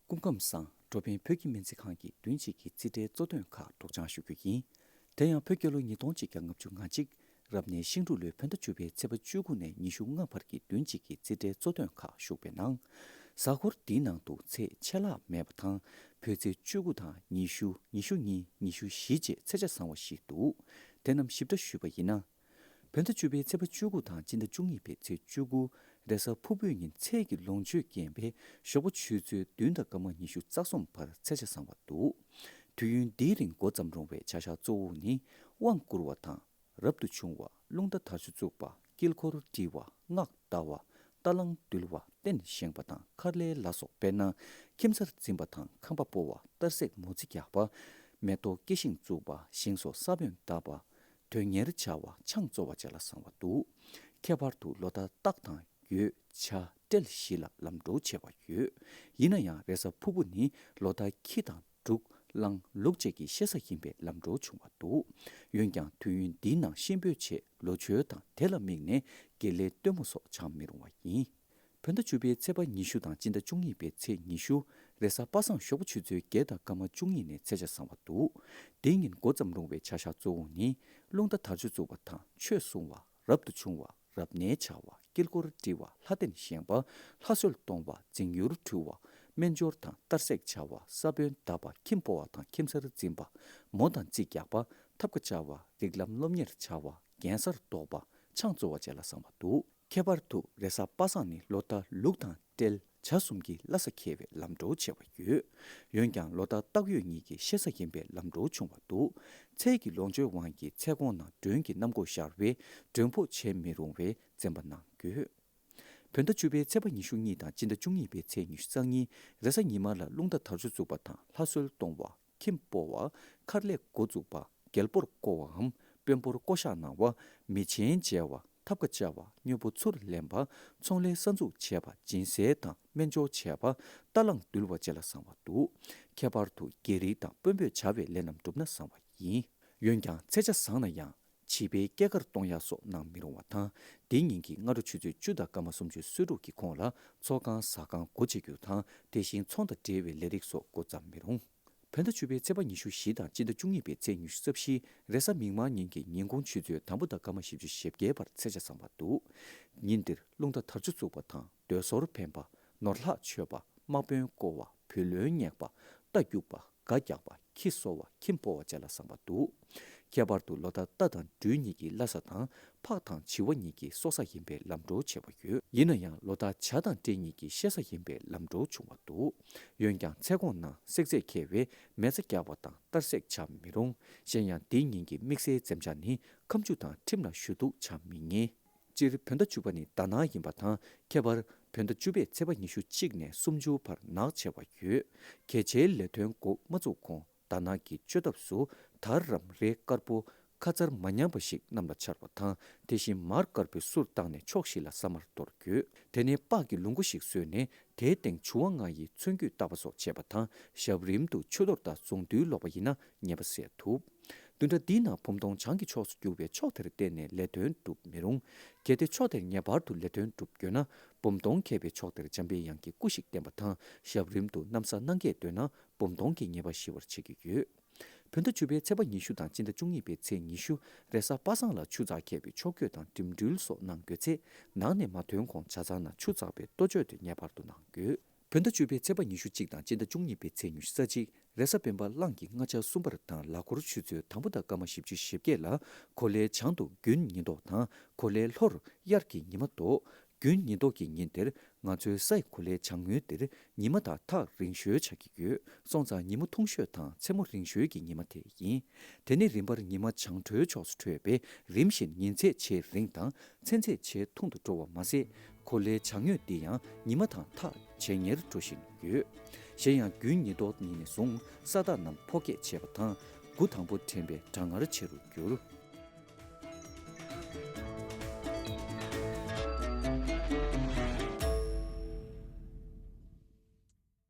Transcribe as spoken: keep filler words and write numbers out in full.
སྐུ་ཁམས་བཟང་། འགྲོ་ཕན་བོད་ཀྱི་སྨན་རྩིས་ཁང་གི་བདུན་གཅིག་གི་རྩིས་ཁྲའི་གཙོ་དོན་ཁག་སྒྲོག་སྦྱང་ཞུ་རྒྱུ་ཡིན། དེ་ཡང་བོད་རྒྱལ་ལོ་ཉིས་སྟོང་གཅིག་བརྒྱ་ལྔ་བཅུ་ང་གཅིག་རབ་གནས་ཤིང་འབྲུག་ལོའི་བོད་ཟླ་བཅུ་པའི་ཚེས་པ་བཅུ་དགུ་ནས་ཉི་ཤུ་ལྔ་བར་གྱི་བདུན་གཅིག་གི་རྩིས་ཁྲའི་གཙོ་དོན་ཁག་ཞུགས་པའི་ནང་། གཟའ་འཁོར་འདིའི་ནང་དུ་ཚེས་ཆད་ལྷག་མེད་པ་དང་། བོད་ཚེས་བཅུ་དགུ་དང་ཉི་ཤུ། ཉི་ཤུ་གཉིས། ཉི་ཤུ་བཞི་བཅས་ཚེས་ཆ་བཟང་བ་ཞིག་འདུག་དེ་རྣམས་ཞིབ་ཕྲ་ཞུས་པ་ཡིན་ན། བོད་ཟླ་བཅུ་པའི་ཚེས་པ་བཅུ་དགུ་དང་སྤྱི་ཟླ་བཅུ་གཉིས་པའི་ཚེས་བཅུ་དགུ། རེས་གཟའ་ཕུར་བུའི་ཉིན་ཚེས་ཀྱི་ལོངས་སྤྱོད་རྐྱེན་པས་ཞོགས་པ་ཆུ་ཚོད་བདུན་དང་སྐར་མ་ཉི་ཤུ་རྩ་གསུམ་བར་ཚེས་ཆ་བཟང་བ་འདུག་དུས་ཡུན་འདིའི་རིང་འགོ་བརྩམས་རུང་བའི་བྱ་གཞག་གཙོ་བོ་ནི། དབང་བསྐུར་བ་དང་། རབ་ཏུ་བྱུང་བ། རླུང་རྟ་དར་ལྕོག་བཙུགས་པ། དཀྱིལ་འཁོར་བྲི་བ། སྔགས་བཟླ་བ། རྟ་གླང་འདུལ་བ། རྟེན་བཞེངས་པ་དང་མཁར་ལས་ལ་སོགས། དཔེར་ན། ཁྱིམ་གསར་འཛིན་པ་དང་ཁང་པ་སྤོ་བ། གཏར་སྲེག་མོ་རྩིས་རྒྱག་པ། མེ་ཏོག་སྐྱེ་ཤིང་བཙུགས་པ། ཞིང་སོགས་ས་བོན་བཏབ་པ། དོན་གཉེར་བྱ་བ། ཆང་བཙོ་བ་བཅས་ལ་བཟང་བ་འདུག་ཁྱད་པར་དུ་ལོ་ཟླ་སྟག་དང་། འགོས། བྱ། སྤྲེལ་བཞི་ལ་ལམ་འགྲོ་ཆེ་བ་ཡོད། ཡིན་ན་ཡང་རེས་གཟའ་ཕུར་བུ་ནི་ལོ་ཟླ་ཁྱི་དང་འབྲུག་གླང་ལུག་བཅས་ཀྱི་གཤེད་གཟའ་ཡིན་པས་ལམ་འགྲོ་བྱུང་བ་འདུག་འོན་ཀྱང་དུས་ཡུན་འདིའི་ནང་གཤིན་པོའི་ཆེད་ལོ་མཆོད་དང་དེ་ལ་དམིགས་ནས་དགེ་ལས་སྟོན་མོ་སོགས་བྱང་མི་རུང་བ་ཡིན། བོད་ཟླ་བཅུ་པའི་ཚེས་པ་ཉི་ཤུ་དང་སྤྱི་ཟླ་བཅུ་གཉིས་པའི་ཚེས་ཉི་ཤུ། རེས་གཟའ་པ་སངས་ཞོགས་པ་ཆུ་ཚོད་བརྒྱད་དང་སྐར་མ་བཅུ་གཉིས་ནས་ཚེས་ཆ་བཟང་བ་འདུག་དེའི་ཉིན་འགོ་བརྩམས་རུང་བའི་བྱ་གཞག་གཙོ་བོ་ནི། རླུང་རྟ་དར་ལྕོག་བཙུགས་པ་དང་ཆོས་གསུང་བ། རབ་ཏུ་བྱུང་བ། རབ་གནས་བྱ་བ། དཀྱིལ་འཁོར་བྲི་བ། ལྷ་རྟེན་བཞེངས་པ། ལྷ་གསོལ་གཏོང་བ། རྫིང་ཡུར་འཁྲུ་བ། སྨན་སྦྱོར་དང་གཏར་སྲེག་བྱ་བ། ས་བོན་བཏབ་པ། ཁྱིམ་སྤོ་བ་དང་ཁྱིམ་གསར་འཛིན་པ། མོ་དང་རྩིས་རྒྱག་པ། ཐབ་ཀ་བཅའ་བ། རིགས་ལམ་སློབ་གཉེར་བྱ་བ། རྒྱན་གསར་འདོགས་པ། ཆང་བཙོ་བ་བཅས་ལ་བཟང་བ་འདུག་ཁྱད་པར་དུ་རེས་གཟའ་པ་སངས་ནི་ལོ་ཟླ་ལུག་དང་སྤྲེལ། བྱ་གསུམ་གྱི་བླ་གཟའ་འཁེལ་བའི་ལམ་འགྲོ་ཆེ་བ་ཡོད། འོན་ཀྱང་ལོ་ཟླ་སྟག་ཡོས་གཉིས་ཀྱི་གཤེད་གཟའ་ཡིན་པས་ལམ་འགྲོ་ཆུང་བ་འདུག་ཚལ་གྱི་ལོངས་སྤྱོད་དབང་གིས་ཚལ་གོང་ན་མགྲོན་གྱི་གནམ་སྒོ་ཞར་བས་མགྲོན་ཕོག་བྱེད་མི་རུང་བས་འཛེམ་པ་གནང་དགོས། བོད་ཟླ་བཅུ་པའི་ཚེས་པ་ཉི་ཤུ་གཉིས་དང་སྤྱི་ཟླ་བཅུ་གཉིས་པའི་ཚེས་ཉི་ཤུ་རྩ་གཉིས། རེས་གཟའ་ཉི་མ་ལ་རླུང་རྟ་དར་ལྕོག་བཙུགས་པ་དང་ལྷ་གསོལ་གཏོང་བ། ཁྱིམ་སྤོ་བ། མཁར་ལས་འགོ་བཙུགས་པ། རྒྱལ་པོར་བསྐོ་བའམ་དཔོན་པོར་བསྐོ་བཞག་གནང་བ། མི་ཆེན་མཇལ་བ། ཐབ་ཀ་བཅའ་བ། མྱུར་པོ་ཚུར་ལེན་པ། ཚོང་ལས་གསར་འཛུགས་བྱས་པ། སྦྱིན་སྲེག་དང་སྨན་སྦྱོར་བྱས་པ། རྟ་གླང་འདུལ་བ་བཅས་ལ་བཟང་བ་འདུག་ཁྱད་པར་དུ་རྒྱལ་རིགས་དང་དཔོན་པོས་བྱ་བའི་ལས་རྣམས་བསྒྲུབས་ན་བཟང་བ་ཡིན། འོན་ཀྱང་ཚེས་ཆ་བཟང་ན་ཡང་བྱིས་པའི་སྐྱེས་སྐར་གཏོང་ཡག་སོགས་གནང་མི་རུང་བ་དང་། དེའི་ཉིན་གྱི་སྔ་དྲོ་ཆུ་ཚོད་བཅུ་དང་སྐར་མ་སུམ་ཅུ་སོ་དྲུག་གི་གོང་ལ་ཚོགས་ཁང་ཟ་ཁང་སྒོ་འབྱེད་རྒྱུ་དང་། དེ་བཞིན་ཚོང་དང་འབྲེལ་བའི་ལས་རིགས་སོགས་འགོ་བརྩམ་མི་རུང་། བོད་ཟླ་བཅུ་པའི་ཚེས་པ་ཉི་ཤུ་བཞི་དང་སྤྱི་ཟླ་བཅུ་གཉིས་པའི་ཚེས་ཉི་ཤུ་རྩ་བཞི། རེས་གཟའ་མིག་དམར་ཉིན་གྱི་ཉིན་གུང་ཆུ་ཚོད་དང་པོ་དང་སྐར་མ་བཞི་བཅུ་ཞེ་བརྒྱད་བར་ཚེས་ཆ་བཟང་བ་འདུག་ཉིན་འདིར་རླུང་རྟ་དར་ལྕོག་བཙུགས་པ་དང་རྡོ་སོལ་འཕེན་པ། ནོར་ལྷག་མཆོད་པ། དམག་དཔོན་བསྐོ་བ། བུ་ལོན་བསྙེགས་པ། རྟ་རྒྱུག་པ། སྒ་རྒྱག་པ། ཁྱི་གསོ་བ། ཁྱིམ་སྤོ་བ་བཅས་ལ་བཟང་བ་འདུག་ཁྱད་པར་དུ་ལོ་ཟླ་རྟ་དང་སྦྲུལ་གཉིས་ཀྱི་བླ་གཟའ་དང་། ཕག་དང་བྱི་བ་གཉིས་ཀྱི་སྲོག་གཟའ་ཡིན་པས་ལམ་འགྲོ་ཆེ་བ་ཡོད། ཡིན་ན་ཡང་ལོ་ཟླ་བྱ་དང་སྤྲེལ་གཉིས་ཀྱི་གཤེད་གཟའ་ཡིན་པས་ལམ་འགྲོ་ཆུང་བ་འདུག་འོན་ཀྱང་ཚལ་གོང་ན་བསྲེག་རྫས་འཁེལ་བས་མེ་བཙའ་རྒྱག་པ་དང་གཏར་སྲེག་བྱ་མི་རུང་། གཞན་ཡང་འདིའི་ཉིན་གྱི་དམིགས་བསལ་འཛེམ་བྱ་ནི་ཁ་མཆུ་དང་ཁྲིམས་ལ་ཞུ་གཏུག་བྱ་མི་ཉན། སྤྱིར་བོད་ཟླ་བཅུ་པ་ནི་ཟླ་ནག་ཡིན་པ་དང་། ཁྱད་པར་བོད་ཟླ་བཅུ་པའི་ཚེས་པ་ཉི་ཤུ་གཅིག་ནས་སུམ་ཅུ་བར་ནག་ཆེ་བ་ཡོད། གལ་ཆེའི་ལས་དོན་འགོ་མ་བཙུགས་གོང་ཟླ་ནག་གི་བཅོས་ཐབས་སུ་དར་རམ་རས་དཀར་པོ་ཁ་ཚར་མ་ཉམས་པ་ཞིག་གནམ་ལ་འཕྱར་བ་དང་། དེ་བཞིན་མར་དཀར་པོའི་གསུར་བཏང་ནས་ཕྱོགས་བཞི་ལ་ས་མར་གཏོར་དགོས། དེ་ནས་སྤགས་ཀྱི་ལུང་སྒོ་ཞིག་བཟོས་ནས་དེའི་སྟེང་ཆུ་བ་ལྔ་ཡི་ཚོན་སྐུད་བཏགས་པ་སོགས་བྱས་པ་དང་། ཞབས་རིམ་དུ་ཆུ་གཏོར་དང་གཟུངས་འདུས་ལོག་པ་ཡིན་ན་ཉེས་པ་སེལ་ཐུབ། བདུན་ཕྲག་འདིའི་ནང་བུམ་སྟོང་བྱང་གི་ཕྱོགས་སུ་རྒྱུག་པས་ཕྱོགས་དེར་བལྟས་ནས་ལས་དོན་སྒྲུབ་མི་རུང་། གལ་ཏེ་ཕྱོགས་དེར་ངེས་པར་དུ་ལས་དོན་སྒྲུབ་དགོས་ན། བུམ་སྟོང་འཁེལ་བའི་ཕྱོགས་དེར་འཇམ་པའི་དབྱངས་ཀྱི་སྐུ་ཞིག་བསྟན་པ་དང་། ཞབས་རིམ་དུ་གནམ་ས་སྣང་གས་འདོད་ན་བུམ་སྟོང་གི་ཉེས་པ་ཞི་བར་བྱེད་ཀྱི་ཡོད། བོད་ཟླ་བཅུ་པའི་ཚེས་པ་ཉི་ཤུ་དང་སྤྱི་ཟླ་བཅུ་གཉིས་པའི་ཚེས་ཉི་ཤུ། རེས་གཟའ་པ་སངས་ལ་ཆུ་ཚགས་འཁེལ་བའི་ཕྱོགས་བསྐྱོད་དང་འགྲིམ་འགྲུལ་སོགས་གནང་དགོས་ཚེ། ནགས་ནས་མ་ཐོན་གོང་ཇ་ཚང་ན་ཆུ་ཚགས་པའི་ལྟོ་སྤྱོད་དེ་ངེས་པར་དུ་གནང་དགོས། བོད་ཟླ་བཅུ་པའི་ཚེས་པ་ཉི་ཤུ་གཅིག་དང་སྤྱི་ཟླ་བཅུ་གཉིས་པའི་ཚེས་ཉི་ཤུ་རྩ་གཅིག། རེས་གཟའ་སྤེན་པ་གླང་གི་སྔ་ཆར་གསུམ་པར་དང་ལ་འཁོར་ཆུ་ཚོད་དང་པོ་དང་སྐར་མ་བཞི་བཅུ་ཞེ་བརྒྱད་ལ་གོ་ལའི་བྱང་དུ་དགུན་ཉི་ལྡོག་དང་། གོ་ལའི་ལྷོར་དབྱར་གྱི་ཉི་མ་ལྡོག་དགུན་ཉི་ལྡོག་གི་ཉིན་དེར་ང་ཚོའི་སའི་གོ་ལའི་བྱང་ངོས་འདིར་ཉི་མ་དང་ཐག་རིང་ཤོས་ཆགས་ཀྱི་ཡོད། སོང་ཙང་ཉི་མ་ཐུང་ཤོས་དང་མཚན་མོ་རིང་ཤོས་ཀྱི་ཉི་མ་དེ་ཡིན། དེ་ནས་རིམ་པར་ཉི་མ་བྱང་འཕྲོའི་ཕྱོགས་སུ་འཕྲོས་པས་རིམ་བཞིན་ཉིན་ཚད་ཇེ་རིང་དང་མཚན་ཚད་ཇེ་ཐུང་དུ་འགྲོ་བ་མ་ཟད། གོ་ལའི་བྱང་ངོས་འདི་ཡང་ཉི་མ་དང་ཐག་ཇེ་ཉེར་འགྲོ་བཞིན་ཡོད། གཞན་ཡང་དགུན་ཉི་ལྡོག་ཉིན་ནས་བཟུང་ས་བདག་རྣམས་ཕོ་སྐྱེད་བྱེད་པ་དང་། དགུ་དང་པོ་དྲན་པའི་གྲང་ངར་ཆེ་རུ་འགྱུར།